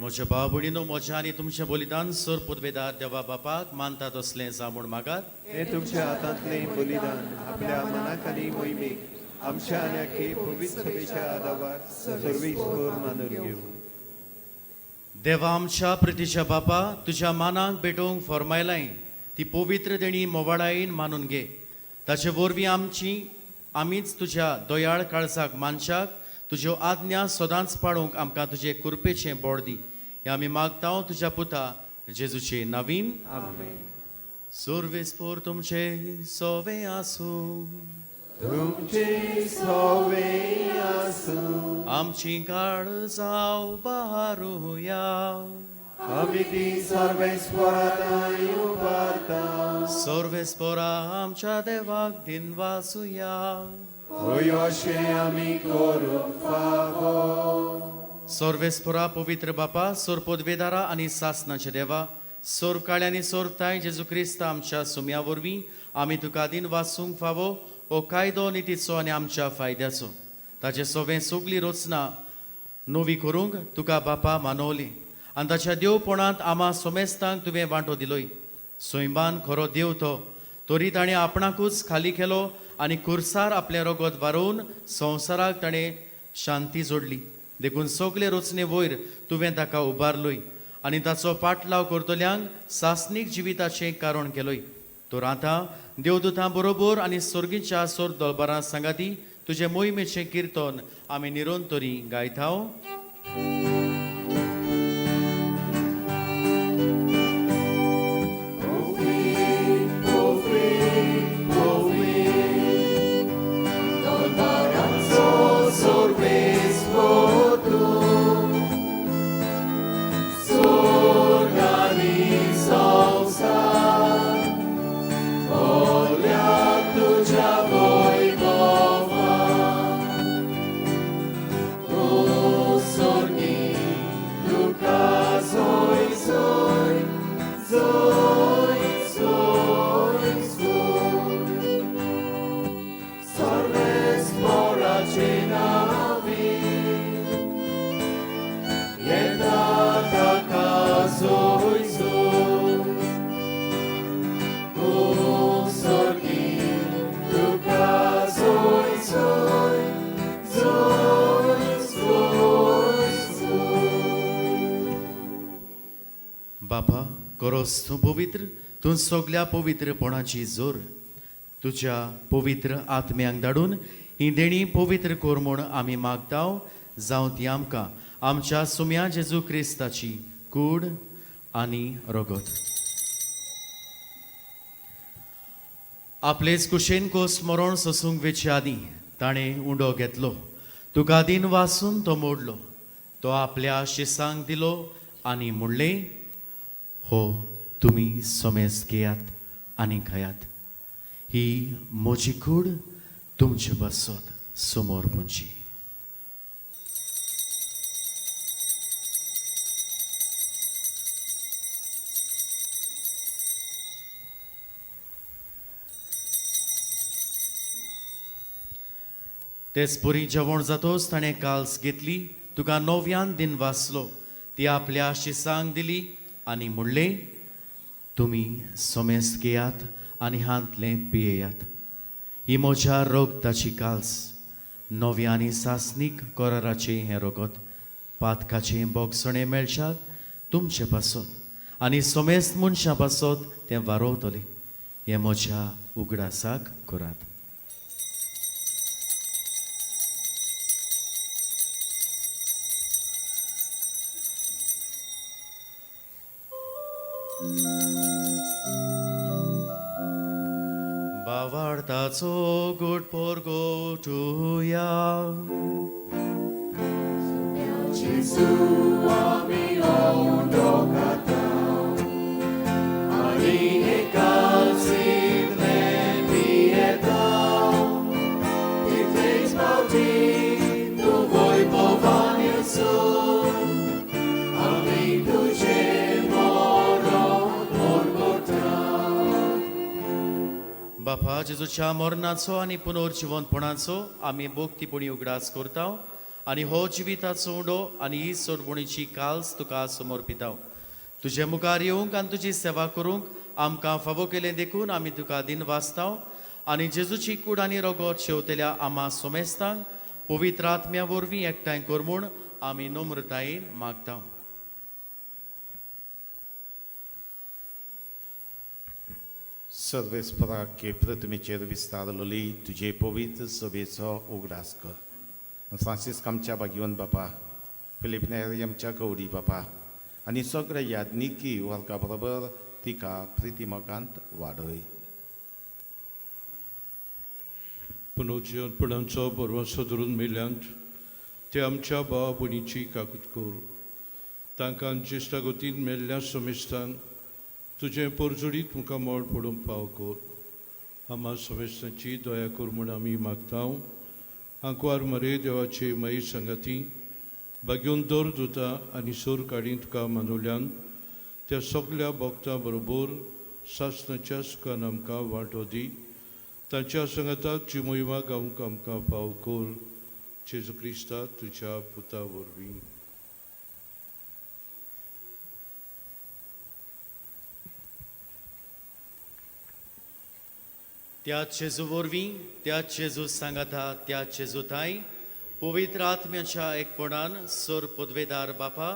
म्हज्या भाव भयणीनो, म्हज्या आनी तुमच्या बलिदान सर पुर्वेदार देवा बापाक मानता तसलें जावं म्हूण मागात. हे तुमच्या हातांतलें बलिदान आपल्या मनाक आनी मोहिमेक आमच्या आनी आखे पवित्र सभेच्या आदावाक सर्वेस्पर मानून घेवं. देवा आमच्या प्रितीच्या बापा, तुज्या मानाक भेटोवंक फॉर्मायलाय ती पवित्र देणी मोवाळायेन मानून घे. ताचे वरवीं आमची आमीच तुज्या दयाळ काळजाक मानशाक तुज्यो आज्ञा सदांच पाळूंक आमकां तुजे कृपेचें बोड दी. हें आमी मागता तुज्या पुता जेजूचे नवीन. सर्वेस्पोर तुमचे सोवे आसूं. तुमचे सोवे आसूं. आमची काळ जाव बारुया. आमी ती सर्वेस्पराताय उबारता. सर्वेस्पोरा आमच्या देवाक दिनवासुया. होय अशें आमी करूंक फावो. सर्वेस्पोरा पवित्र बापा, सोर पदवेदारा आनी सासनाचे देवा, सोर काळ्यांनी सोरताय जेजू क्रिस्त आमच्या सुम्या वरवीं आमी तुका दिन वासूंक फावो हो कायदो नितीचो आनी आमच्या फायद्याचो. ताचे सोवें सगली रचना नवी करूंक तुका बापा मानवली आनी ताच्या देवपणांत आमा सोमेस्तांक तुवें वांटो दिलोय. सैमान खरो देव तो, तरी ताणें आपणाकूच खाली केलो आनी कुर्सार आपलें रगत वारोवन संवसाराक ताणें शांती जोडली. देखून सगळे रचने वयर तुवें ताका उबारलोय आनी ताचो पाटलाव करतल्यांक सासणीक जिविताचें कारण केलोय. तर आतां देवदूतां बरोबर आनी सर्गीच्या सोर दलबारां सांगाती तुजे मोहिमेचें किर्तन आमी निरंतरी गायताव. बापा, करोस तूं पवित्र, तूं सगल्या पवित्रपणाची जोर. तुज्या पवित्र आत्म्यांक धाडून ही देणी पवित्र कर म्हूण आमी मागताव. जावं ती आमकां आमच्या सुम्या जेजू क्रिस्ताची कूड आनी रगत. आपलेच कुशेन कोस मरण सोसूंक वेचे आदीं ताणें उंडो घेतलो, तुका दिन वासून तो मोडलो, तो आपल्या शिसांक दिलो आनी म्हणलें, हो तुमी समेज घेयात आनी खायात, ही म्हजी कूड तुमचे पासत समोर पुंची. तेच परी जेवण जातोच ताणें काल्स घेतली, तुका नव्यान दिन वाचलो, ती आपल्या शिसांक दिली आनी म्हणलें, तुमी समेस्त घेयात आनी हांतलें पियेयात, ही म्हज्या रगताची काल्स, नव्या आनी सासणीक कराराचें हें रगत, पातकाचें बोगसणें मेळशात तुमचे पासत आनी समेस्त मनशां पासत तें वारोवतलें. हें म्हज्या उगडासाक करात. बावार्थाचो गोड पोरगोटुया. बापा, जेजूच्या मरणाचो आनी पुनर्जिवंतपणाचो आमी भोक्तीपणी उगडास करता आनी हो जिविताचो उंडो आनी ही सोडवणीची काल्स तुका समर्पिताव. तुजे मुखार येवंक आनी तुजी सेवा करूंक आमकां फावो केलें देखून आमी तुका दिन वाचताव आनी जेजूची कूड आनी रगत शेवतेल्या आमा सोमेस्तांक पवित्र आत्म्या वरवीं एकठांय कर म्हूण आमी नम्रतायेन मागता. सर्वेस्पराक प्रतिमेचेर विस्तारलोली तुजे पवित्र सभेचो उगडास कर. फ्रांसीस्क आमच्या भाग्यवंत बापा, फिलीप नेरी आमच्या गौरी बापा आनी सगळ्या याज्ञिकी वर्गा बरोबर तिका प्रितीमोगांत वाडय. पुनर्जिवंतपणाचो बरवासो धरून मेल्यांत ते आमच्या भावा भयणीची काकूत कर. तांकां ज्येश्ठा गतीन मेल्ल्या समेस्तांक तुजें परजडीत मुखामळ पडूंक पाव कर. आमा समेस्तांची दया कर म्हूण आमी मागता. आंकवार मरे देवाचे माई सांगाती बागेवन दर दुता आनी सोर काडी तुका मानवल्यान त्या सगल्या भक्तां बरोबर सासणाच्या सुखान आमकां वांटो दी. तांच्या सांगाताक जी मोहिमा गावंक आमकां फाव कर. जेजू क्रिस्ता तुज्या पुता वरवीं. त्या जेजू वरवीं, त्या जेजू सांगाता, त्या जेजू थांय पवित्र आत्म्याच्या एकपणान सोर पदवेदार बापा,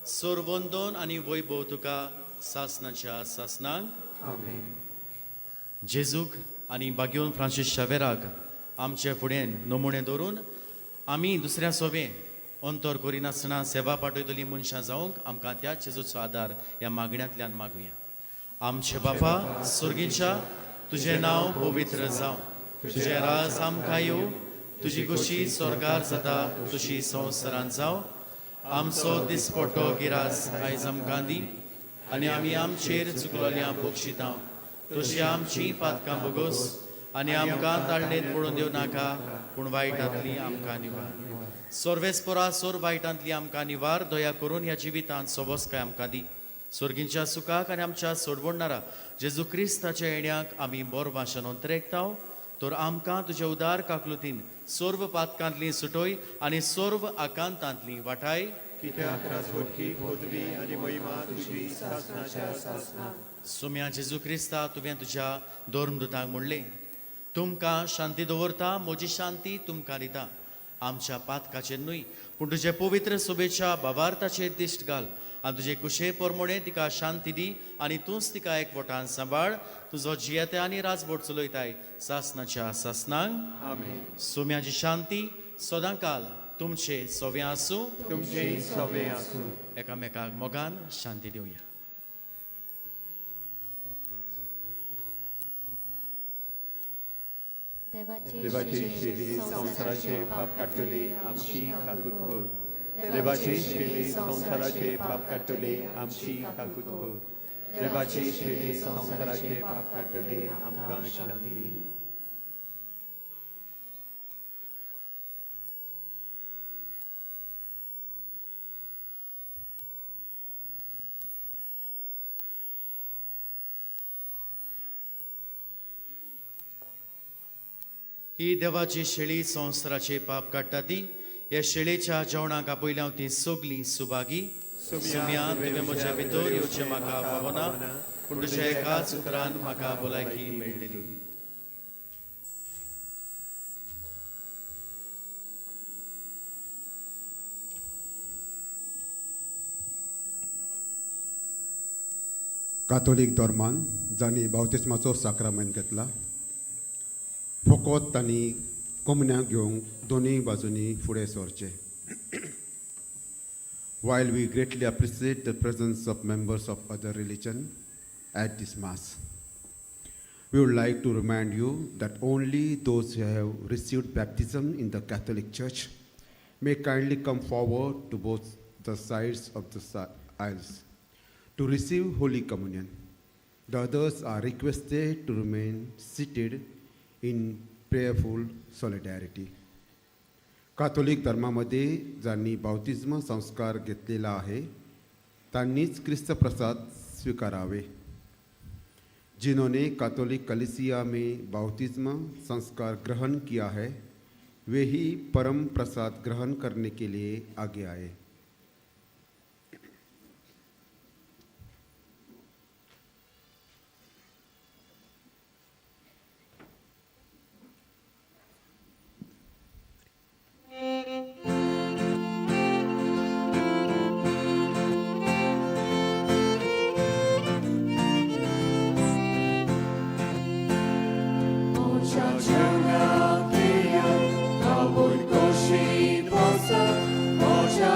सोर वंदोन आनी वैभव तुका सासनाच्या सासनांक. आमेन. जेजूक आनी बागेवन फ्रांसीस शावेराक आमचे फुडें नमुणे दवरून आमी दुसऱ्या सोबें अंतर करिनासतना सेवा पाठयतली मनशां जावंक आमकां त्या जेजूचो आदार ह्या मागण्यांतल्यान मागुया. आमचे बापा सुर्गीच्या, तुजें नांव पवित्र जावं, तुजें राज आमकां येवं, तुजी खुशी स्वर्गार जाता तशी संवसारांत जावं. आमचो दिसपटो गिरास आयज आमकां दी आनी आमी आमचेर चुकलोल्या बक्षितां तशी आमची पातकां बोगोस आनी आमकां ताळणेंत पडून दिवं नाका, पूण वायटांतली आमकां निवार. सोर्वेस्पोरा सोर वायटांतली आमकां निवार. दया करून ह्या जिवितांत सोबसकाय आमकां दी. स्वर्गींच्या सुखाक आनी आमच्या सोडवणणारा जेजू क्रिस्ताच्या येण्याक आमी बोर भाशण अंतरेकताव. तर आमकां तुज्या उदार काकलुतीन सर्व पातकांतली सुटोय आनी सर्व आकांतांतली वाटाय. कित्याक राजवटकी पदवी आनी महिमा तुजी सासनाच्या सासनाक. सुम्या जेजू क्रिस्ता, तुवें तुज्या धर्मदूतांक म्हणलें, तुमकां शांती दवरता, म्हजी शांती तुमकां दिता. आमच्या पातकाचेर न्हय पूण तुजे पवित्र सोबेच्या बाबार्थाचेर दिश्ट घाल आनी तुजे कुशे परमोणे तिका शांती दी आनी तूंच तिका एकवटान सांबाळ. तुजो जियेते आनी राजवट चलयताय सासनाच्या सासनांक. आमेन. सोम्याची शांती सदांकाल तुमचे सोवे आसूं. तुमचेय सवे आसूं. एकामेकाक मोगान शांती दिवया. देवाची शेली संवसाराचे पाप काडटली आमची काकूत कर. देवाची शेली संवसाराचे पाप काडटली आमची काकूत कर. देवाची शेली संवसाराचे पाप काडटली आमकां शांती दी. ही देवाची शेळी संवसाराचे पाप काडटा ती ह्या शेळेच्या जेवणाक आपयल्या ती सगलीं सुभागी. सुम्या, तुवें म्हज्या भितर येवचें म्हाका फावना, पूण तुज्या एकाच उतरान म्हाका भलायकी मेळटली. कातोलीक धर्मान जांणी बावतिस्माचो साक्रामेंत घेतला फकत तांणी कोमन्याक घेवंक दोनूय बाजूंनी फुडें सरचें. While we greatly appreciate the presence of members of other religion at this mass, we would like to remind you that only those who have received baptism in the Catholic Church may kindly come forward to both the sides of the aisles to receive Holy Communion. The others are requested to remain seated in prayerful solidarity. Catholic धर्मामध्ये ज्यांनी बाप्तिस्म संस्कार घेतलेला आहे त्यांनीच ख्रिस्त प्रसाद स्वीकारावे. जिन्होंने Catholic कलिसिया में बाप्तिस्म संस्कार ग्रहण किया है वे ही परम प्रसाद ग्रहण करने के लिए आगे आए. Moja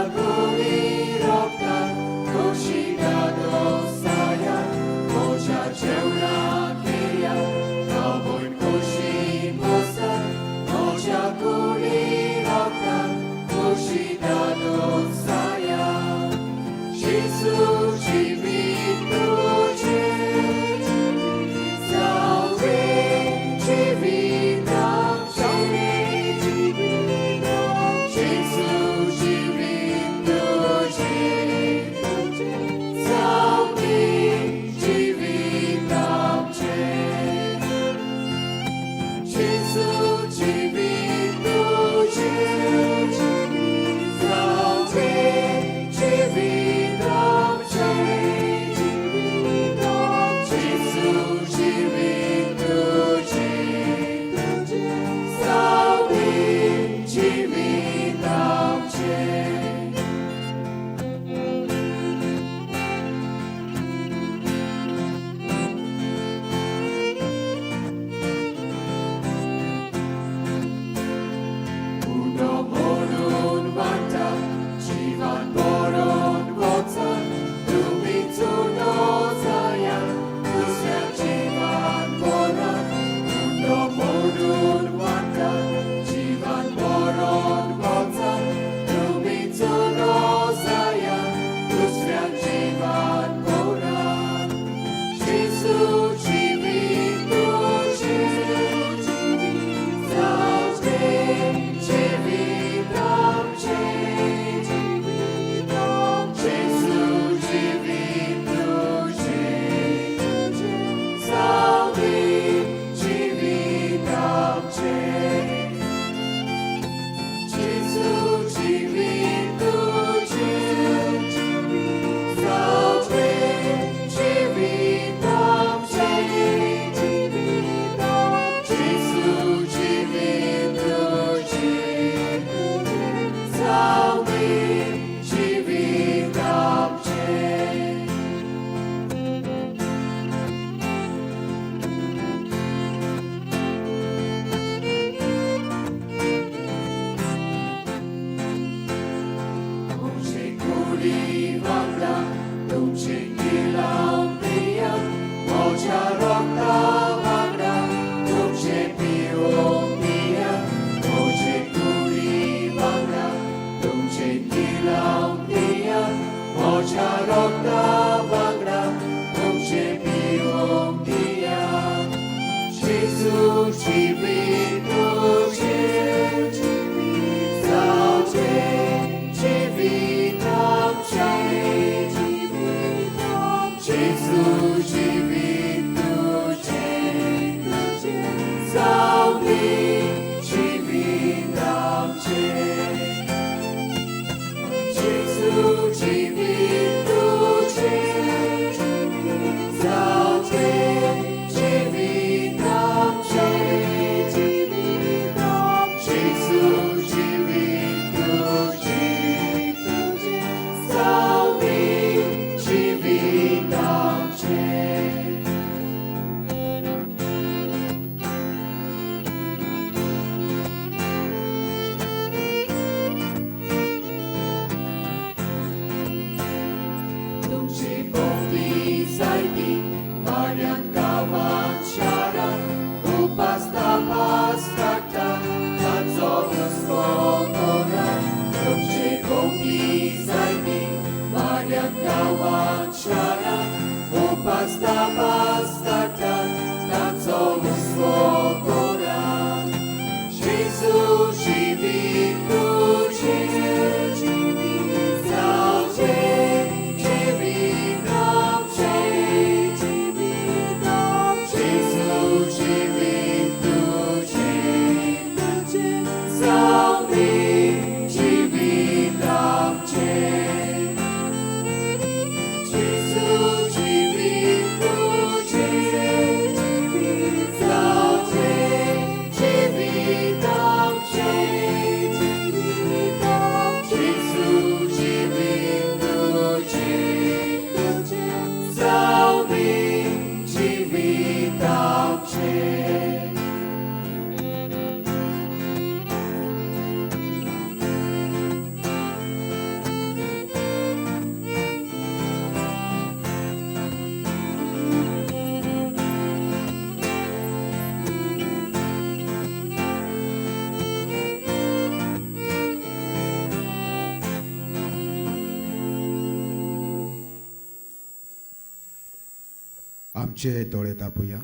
आमचे दोळे दाबुया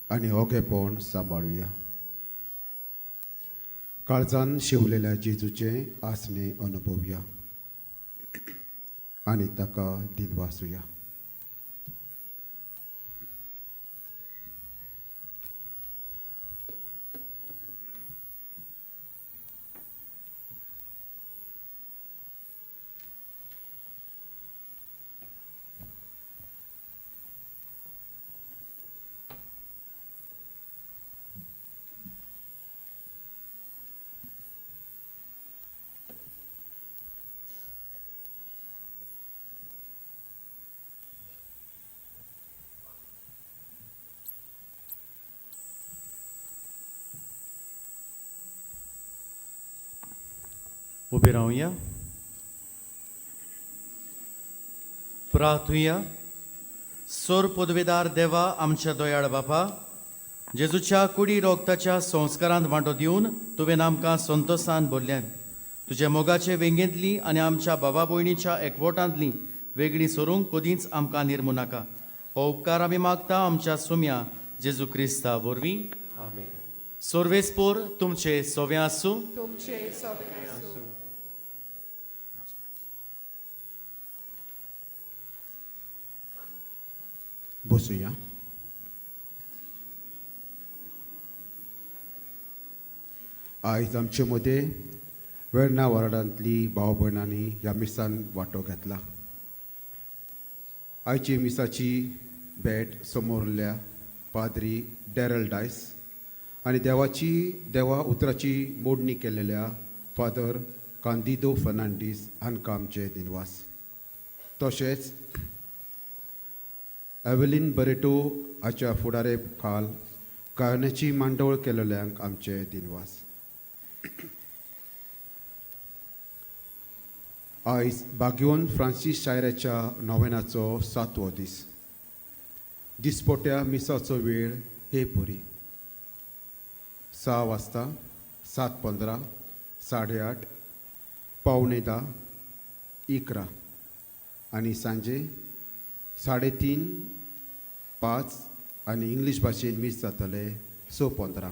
आनी ओगेपण सांबाळुया. काळजान शिवलेल्या जेजूचें आसणें अनुभवया आनी ताका दिनवासुया. उबे रावया, प्रार्थुया. सोर पदवेदार देवा, आमच्या दोयाळ बापा, जेजूच्या कुडी रोगताच्या संस्कारांत वांटो दिवन तुवें आमकां संतोसान भरल्यात. तुज्या मोगाचे वेंगेंतली आनी आमच्या बाबा भयणीच्या एकवटांतली वेगळी सरूंक कदींच आमकां निर्मू नाका. हो उपकार आमी मागता आमच्या सुम्या जेजू क्रिस्ता वरवीं. आमेन. सर्वेस्पोर तुमचे सोवे आसूं. तुमचे सवे आसूं. बसुया. आयज आमचे मदें वेर्णा वार्डांतली भाव भयणांनी ह्या मिसान वांटो घेतला. आयची मिसाची भेट समोरल्या पाद्री डॅरल डायस आनी देवाची देवा उतराची मोडणी केलेल्या फादर कांदिदो फर्नांडीस हांकां आमचे दिनवास. तशेंच एवलिन बरेटो हाच्या फुडारे खाल गायनाची मांडवळ केलेल्यांक आमचे दिनवास. आयज बाग्योन फ्रांसीस शायराच्या नोवेनाचो सातवो दीस. दिसपोट्या मिसाचो वेळ हे पुरी 6 वाजता, 7:15, 8:30, 9:45, 11 आनी सांजे 3:30, 5 आनी इंग्लीश भाशेन मीस जातले 6:15.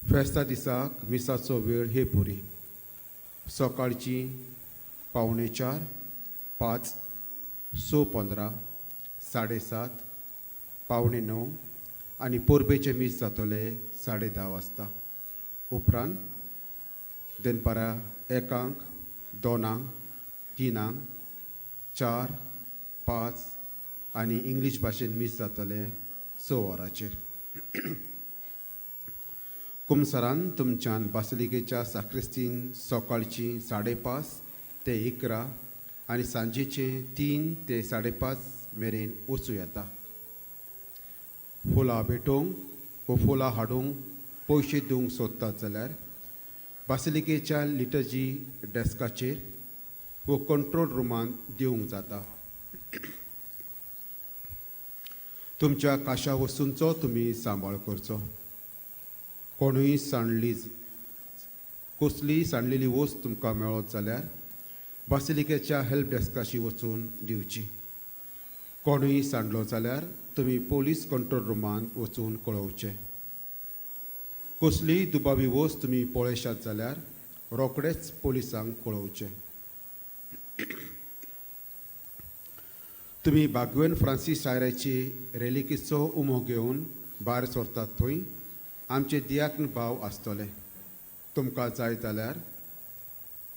फेस्ता दिसाक मिसाचो वेळ हे पुरी सकाळची 3:45, 5, 6:15, 7:30, 8:45 आनी परबेचें मीस जातलें 10:30 वाजता. उपरांत दनपारां 1, 2, 3, 4, 5 आनी इंग्लीश भाशेन मीस जातलें 6 वरांचेर. कुमसरान तुमच्यान बासलिकेच्या साक्रिस्तीन सकाळची 5:30 ते 11 आनी सांजेचे 3 ते 5:30 मेरेन वचूं येता. फुलां भेटोवंक वो फुलां हाडूंक पयशे दिवंक सोदतात जाल्यार बासिलिकेच्या लिटर्जी डेस्काचेर वो कंट्रोल रुमांत दिवंक जाता. तुमच्या काशा वस्तूंचो तुमी सांबाळ करचो. कोणूय सांडली कसलीय सांडलेली वस्त तुमकां मेळत जाल्यार बासिलिकेच्या हेल्प डेस्काशी वचून दिवची. कोणूय सांडलो जाल्यार तुमी पोलीस कंट्रोल रुमांत वचून कळोवचें. कसलीय दुबावी वस्त तुमी पळयशात जाल्यार रोखडेच पोलिसांक कळोवचें. तुमी बागवेन फ्रांसीस सायराची रेलिकीचो उमो घेवन भायर सरतात थंय आमचे दियाक्न भाव आसतले. तुमकां जाय जाल्यार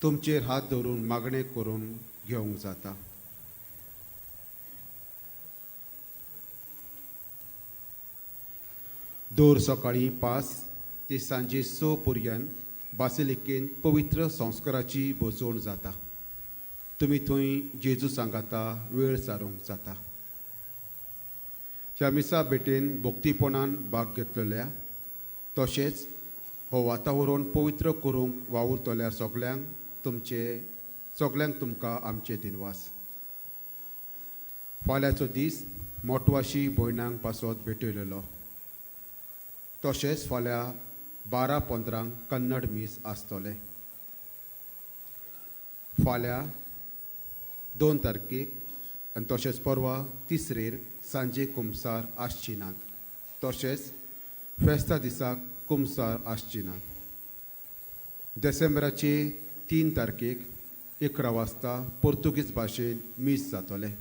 तुमचेर हात धरून मागणें करून घेवंक जाता. दर सकाळीं 5 ते सांजे 6 पर्यंत बासिलिकेंत पवित्र संस्काराची भोजवण जाता. तुमी थंय जेजू सांगाता वेळ सारूंक जाता. ह्या मिसा भेटेन भक्तीपणान भाग घेतलेल्या तशेंच हो वातावरण पवित्र करूंक वावुरतल्या सगल्यांक तुमचे सगल्यांक तुमकां आमचे दिनवास. फाल्यांचो दीस मोटवाशी भयणांक पासत भेटयलेलो. तशेंच फाल्यां 12:15 कन्नड मीस आसतलें. फाल्यां 2 तारखेक आनी तशेंच परवा तिसरेर सांजे कुमसार आसची नात. तशेंच फेस्ता दिसाक कुमसार आसची नात. डिसेंबराचे 3 तारखेक 11 वाजता पोर्तुगीज भाशेन मीस जातलें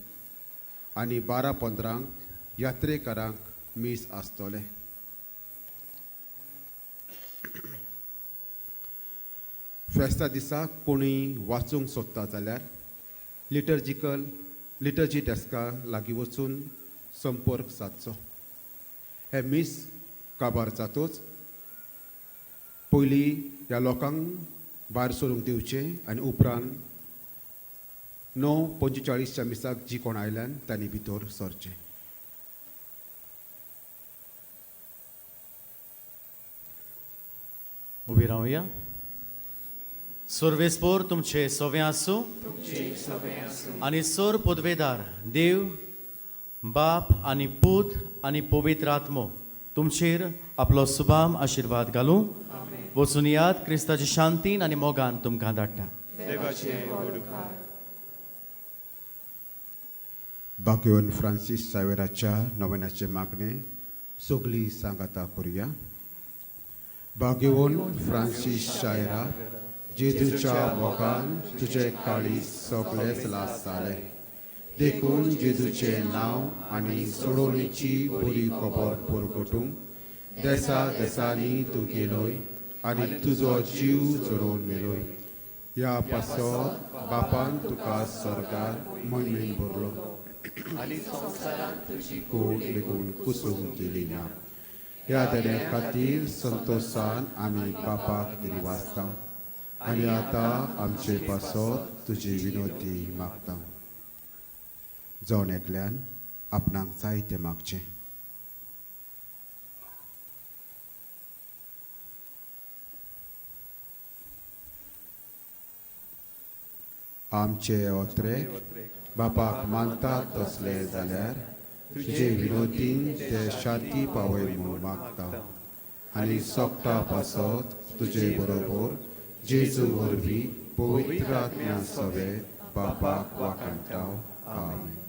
आनी 12:15 यात्रेकारांक मीस आसतलें. फेस्ता दिसा कोणूय वाचूंक सोदता जाल्यार लिटर्जी डेस्का लागीं वचून संपर्क सादचो. हें मीस काबार जातोच पयलीं ह्या लोकांक भायर सरूंक दिवचें आनी उपरांत 9:45 मिसाक जी कोण आयल्यान तांणी भितर सरचें. उबी रावया. सर्वेस्पोर तुमचे सोवे आसूं आनी सोर पदवेदार देव बाप आनी पूत आनी पवित्र आत्मो तुमचेर आपलो सुबाम आशिर्वाद घालूं. वचून याद, क्रिस्ताची शांतीन आनी मोगान तुमकां धाडटा. देवाचे व्हड उपकार. बागेवन फ्रांसीस सावेराच्या नवेनाचे मागणे सगळी सांगाता करुया. बागेवन फ्रांसीस शायरा, जेजूच्या मोगान तुजे काळीज सगळेच लासताले, देखून जेजूचें नांव आनी सोडवणेची बरी खबर परगटूंक देसा देसांनी तूं गेलोय आनी तुजो जीव जडोवन मेलोय. ह्या पासत बापान तुका सर्गार मोहिमेन भरलो आनी संवसारांत तुजी कोण लेगून कुसूंक दिली ना. ह्या देण्या खातीर संतोशान आमी बापाक दिली वाचता आनी आतां आमचे पासत तुजी विनोदी मागता. जावन एकल्यान आपणाक जाय तें मागचें. आमचे ओत्रे बापाक मानतात तसले जाल्यार तुजे विनोदीन ते शांती पावय म्हूण मागता आनी सोगटा पासत तुजे बरोबर जेजू वरवीं पवित्र आत्म्या सवे बापाक वाखाणटा. आमेन.